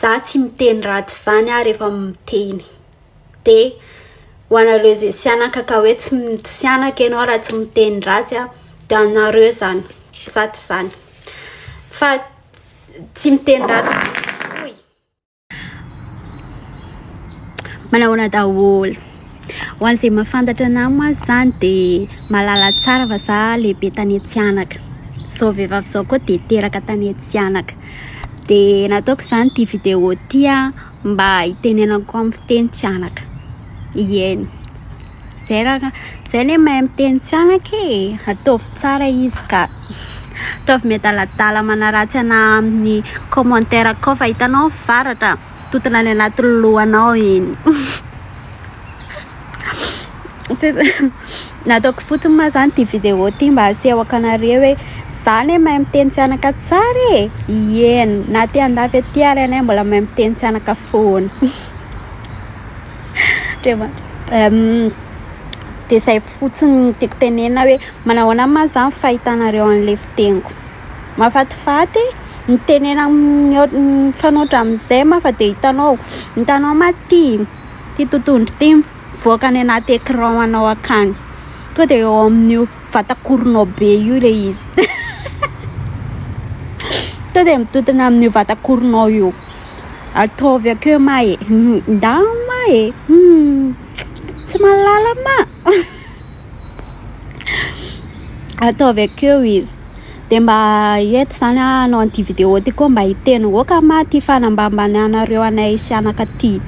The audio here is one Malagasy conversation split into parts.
Za tsy miteny ratsy zany aho rehefa miteny. De ho anareo izay sianaka ka hoe tsy sianaka ianao raha tsy miteny ratsy a, de anareo zany, za tsy zany. Fa tsy miteny ratsy oy. Manahoana daholo. Ho an'izay mahafantatra anah moa zany de mahalala tsara fa za lehibe tany Antsihanaka. Zao vehivavy zao koa de teraka tany Antsihanaka. De nataoko zany ity vidéo ity a mba hitenenako amin'ny fiteny Tsihanaka. Ieny. Zay raha zay anie mahay miteny Tsihanaka e. Ataovy tsara izy ka. Ataovy miadaladala manaratsy anah amin'ny commentaire akao fa hitanao ny varatra tontona any anaty lohanao iny. Nataoko fotsiny ma zany ity vidéo ity mba asehoko anareo hoe za anie mahay miteny Tsihanaka tsara e. Ieny na aty andafy aty ary anay mbola mahay miteny Tsihanaka foana. Dia izay fotsiny no tiako tenenina hoe manahoana ma zany fahitanareo an'ilay fiteniko. Mahafatifaty e! Ny tenena mifanohitra amin'izay ma fa dia hitanao, hitanao ma ty, ty totohondry ty mivoaka any anaty écran anao akany. Tonga dia eo amin'io vatakoronao be io ilay izy. Tonga dia mitontona amin'io vatakoronao io. Ataovy akeo ma e! Ndao ma e! Tsy mahalala ma! Ataovy akeo izy. Dia mba eto zany aho hanao an'ity vidéo ity koa mba hiteny aoka ma ty fanambambananareo anay sy anaka ty.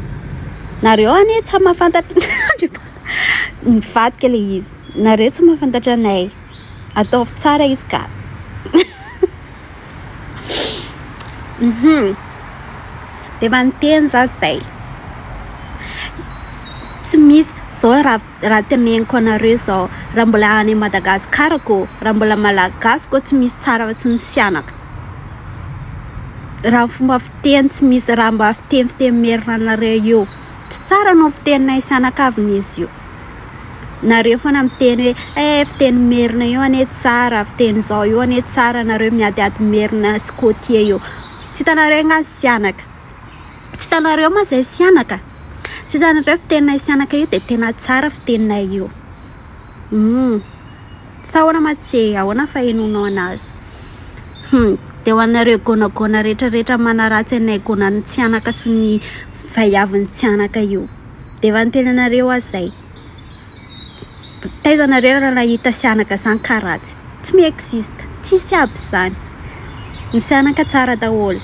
Nareo anie tsy mahafantatra nivadika ilay izy. Nareo tsy mahafantatra anay. Ataovy tsara izy ka. Dia efa niteny za zay. Tsy misy zao raha raha teneniko anareo zao, raha mbola any Madagascar ko, raha mbola malagasy ko tsy misy tsara afa tsy ny sianaka. Raha fomba fiteny tsy misy raha mba fiteny fiteny merina anareo io. Tsy tsara no fiteninay sianakavin'izy io. Nareo foana miteny hoe eh fiteny merina io anie tsara, fiteny zao io anie tsara, nareo miadiady merina sy côtier io. Tsy hitanareo nga sianaka? Tsy hitanareo ma zay sianaka? Tsy hitanareo fiteninay sianaka io de tena tsara fiteninay io. Hum. Sa ahoana ma tsy ahoana fahenonao anazy? Hum. De ho anareo gônagôna retraretra manaratsy anay gônan'ny tsianaka sy ny vaiavin'ny tsianaka io. De efa niteny anareo aho zay. Taiza nareo raha nahita sianaka zany ka ratsy. Tsy mi-existe. Tsisy aby zany. Ny sianaka tsara daholo.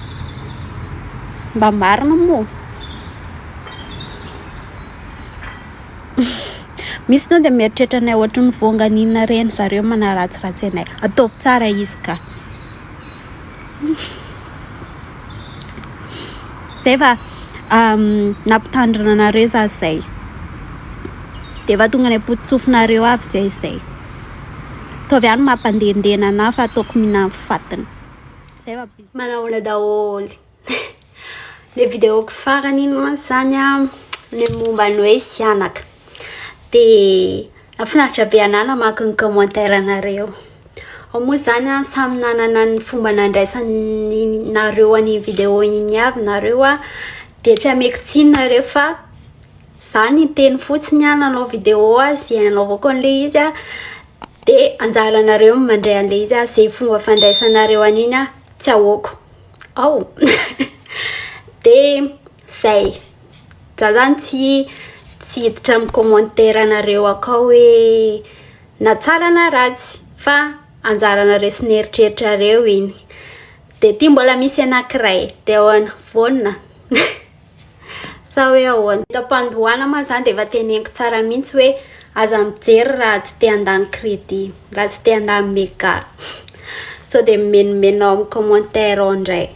Mba marina moa. Misy tonga dia mieritreritra anay ohatry ny voanganina reny zareo manaratsiratsy anay. Ataovy tsara izy ka. Zay fa nampitandrina anareo za zay. Dia efa tonga any am-pototsofinareo avy zay zay. Ataovy ihany mampandehandehana anah fa ataoko mihinan'ny fatiny. Zay fa bisous. Manahoana daholo. Le vidéo-ko farany iny moa zany an, ny momba ny hoe sianaka. Dia nahafinaritra be anah namaky ny commentaire anareo. Ao moa zany an, samy nanana ny fomba nandraisany nareo an'iny vidéo iny avy nareo an, dia tsy ameko tsiny nareo fa za niteny fotsiny an, nanao vidéo aho izay nanaovako an'ilay izy an, dia anjaranareo ny mandray an'ilay izy an, izay fomba fandraisanareo an'iny an tsy ahoako. Ao dia zay. Za zany tsy tsy hiditra amin'ny commentaire anareo akao hoe na tsara na ratsy fa anjaranareo sy ny eritreritrareo iny. De ty mbola misy anankiray de ahoana? Vonona? Sa hoe ahoana? Eto am-pandohana moa zany de efa teneniko tsara mihitsy hoe aza mijery raha tsy te handany crédit, raha tsy te handany mega. Sao de mimenomenona ao amin'ny commentaire ao indray.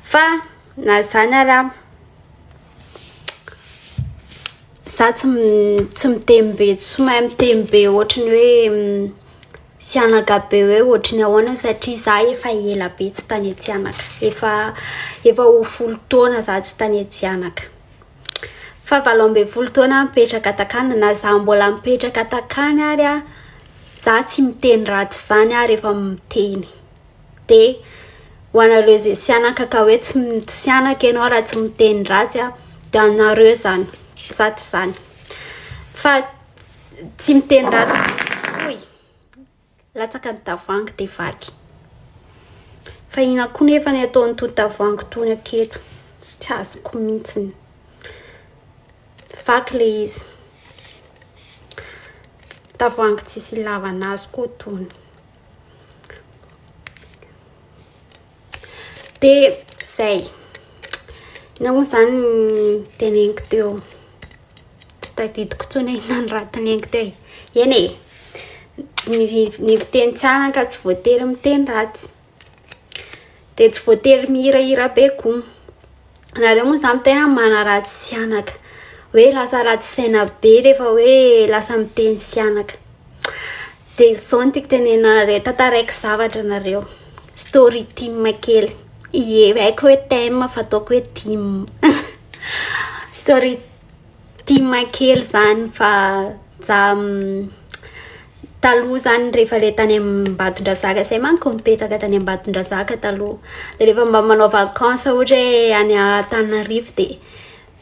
Fa na zany ary a, za tsy tsy miteny be, tsy mahay miteny be ohatry ny hoe Sianaka be hoe ohatry ny ahoana satria za efa ela be tsy tany Antsihanaka. Efa efa ho folo taona za tsy tany Antsihanaka. Fa 18 taona mipetraka takany na za mbola mipetraka takany ary a, za tsy miteny ratsy zany aho rehefa miteny. De. Ho anareo izay sianaka ka hoe tsy sianaka ianao raha tsy miteny ratsy a, dia anareo izany, za tsy izany. Fa tsy miteny ratsy, oy, latsaka ny tavoahangy dia vaky. Fa inona koa nefa ny ataon'itony tavoahangy itony aketo? Tsy azoko mihitsiny. Vaky ilay izy. Tavoahangy tsisy ilavana azy koa itony. Dia zay. Inona moa izany ny teneniko teo? Tsy tadidiko intsony hoe inona ny raha teneniko teo e. Eny e, ny ny fiteny tsara ka tsy voatery miteny ratsy. Dia tsy voatery mihirahira be koa. Nareo moa izany tena manaratsy sianaka. Hoe lasa ratsy saina be rehefa hoe lasa miteny sianaka. Dia izao no tiako tenenina anareo, tantaraiko zavatra nareo. Story time kely. Ie, haiko hoe thème fa ataoko hoe time. Story time kely zany fa za taloha zany rehefa le tany Ambatondrazaka, zay manko nipetraka tany Ambatondrazaka taloha. De rehefa mba manao vacances ohatra hoe any Antananarivo de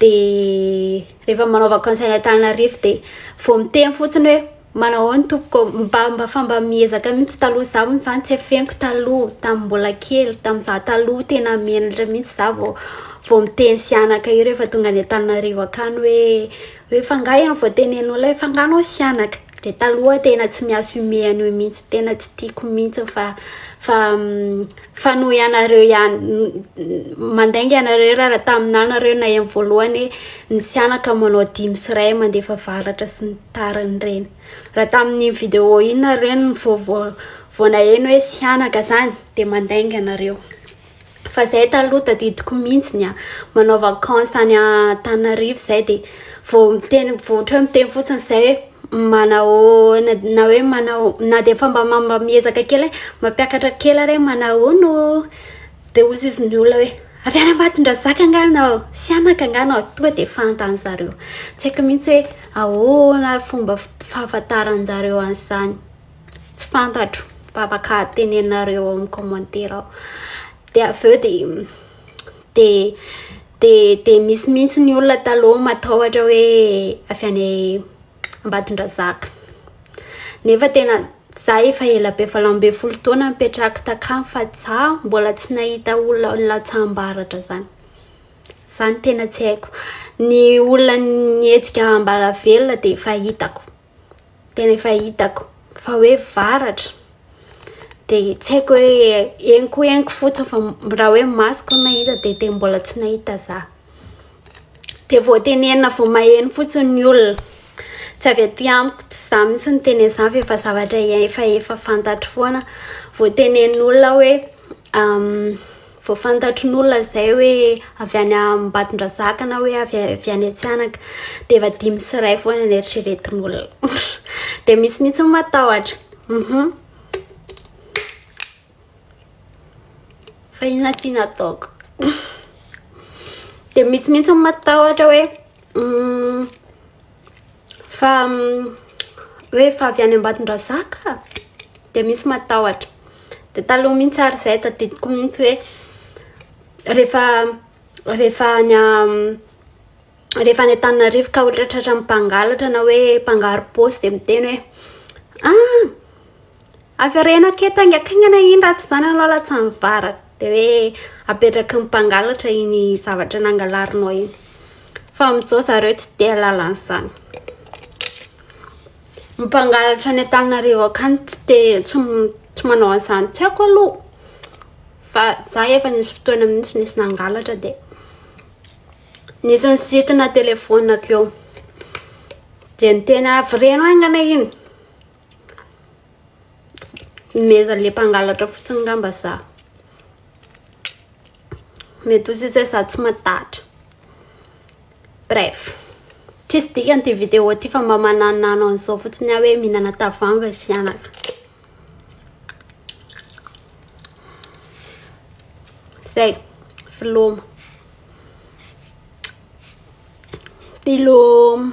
de rehefa manao vacances any Antananarivo de vao miteny fotsiny hoe manao ahoana tompoko, mba mba fa mba miezaka mihitsy taloha, za moa zany tsy afeniko taloha tamin'ny mbola kely, tamin'izaho taloha tena menatra mihitsy za vao vao miteny sianaka io rehefa tonga any Antananarivo akany hoe hoe fa angaha ianao vao tenenin'olona hoe fa angaha anao sianaka, de taloha tena tsy mi-assumer an'io mihitsy, tena tsy tiako mihitsy fa fa fa noho ianareo ihany mandainga ianareo raha taminà nareo naheno voalohany hoe ny sianaka manao 5 sy 1 mandefa varatra sy ny tariny ireny, raha tamin'iny vidéo iny nareo no vao vao vao naheno hoe sianaka zany de mandainga nareo. Fa zay taloha tadidiko mihitsy a, manao vacances any Antananarivo zay de vao miteny vao ohatra hoe miteny fotsiny zay hoe manahoana na hoe manao na de efa mba mba miezaka kely hoe mampiakatra kely ary hoe manahoana ô, de hozy izy ny olona hoe avy any Ambatondrazaka angaha anao, sianaka angaha anao, tonga de fantany zareo, tsy haiko mihitsy hoe ahoana ary fomba fahafantaran-jareo an'izany, tsy fantatro fa afaka teneninareo ao amin'ny commentaire ao. De avy eo de de de de misy mihitsy ny olona taloha matahotra hoe avy any Ambatondrazaka, nefa tena za efa ela be 18 taona nipetrahako takany fa za mbola tsy nahita olona nilatsaham-baratra zany, zany tena tsy haiko. Ny olona nihetsika Ambalavelona de efa hitako, tena efa hitako fa hoe varatra de tsy haiko hoe henoko henoko fotsiny fa raha hoe masoko no nahita de de mbola tsy nahita za. De vao tenenina vao maheno fotsiny ny olona, tsy avy aty amiko tsy za mihitsy no niteny an'izany fa efa zavatra efa efa fantatro foana, vao tenenin'olona hoe vao fantatrin'olona zay hoe avy any Ambatondrazaka na hoe avy avy any Antsihanaka de efa 5 sy 1 foana ny eritreretin'olona, de misy mihitsy ny matahotra. Fa inona ty nataoko? De misy mihitsy ny matahotra hoe fa hoe fa avy any Ambatondrazaka, de misy matahotra. De taloha mihitsy ary zay tadidiko mihitsy hoe rehefa rehefa any rehefa any Antananarivo ka ohatra tratran'ny mpangalatra na hoe mpangaro-paosy de miteny hoe ah avereno aketo haingankaingana iny raha tsy izany ianao latsan'ny varatra, de hoe apetraky ny mpangalatra iny zavatra nangalarinao iny. Fa amin'izao zareo tsy te hahalala an'izany. Ny mpangalatra any Antananarivo akany tsy te tsy tsy manao an'izany, tsy haiko aloha fa za efa nisy fotoana mihitsy nisy nangalatra de nisy nisintona telefaoniko eo, de niteny avereno haingana iny, nomezan'le mpangalatra fotsiny angamba za, mety ho sisa za tsy matahotra. Bref, tsisy dikany ity vidéo ity fa mba mananonano an'izao fotsiny aho hoe mihinana tavoahangy sianaka. Zay, veloma. Veloma.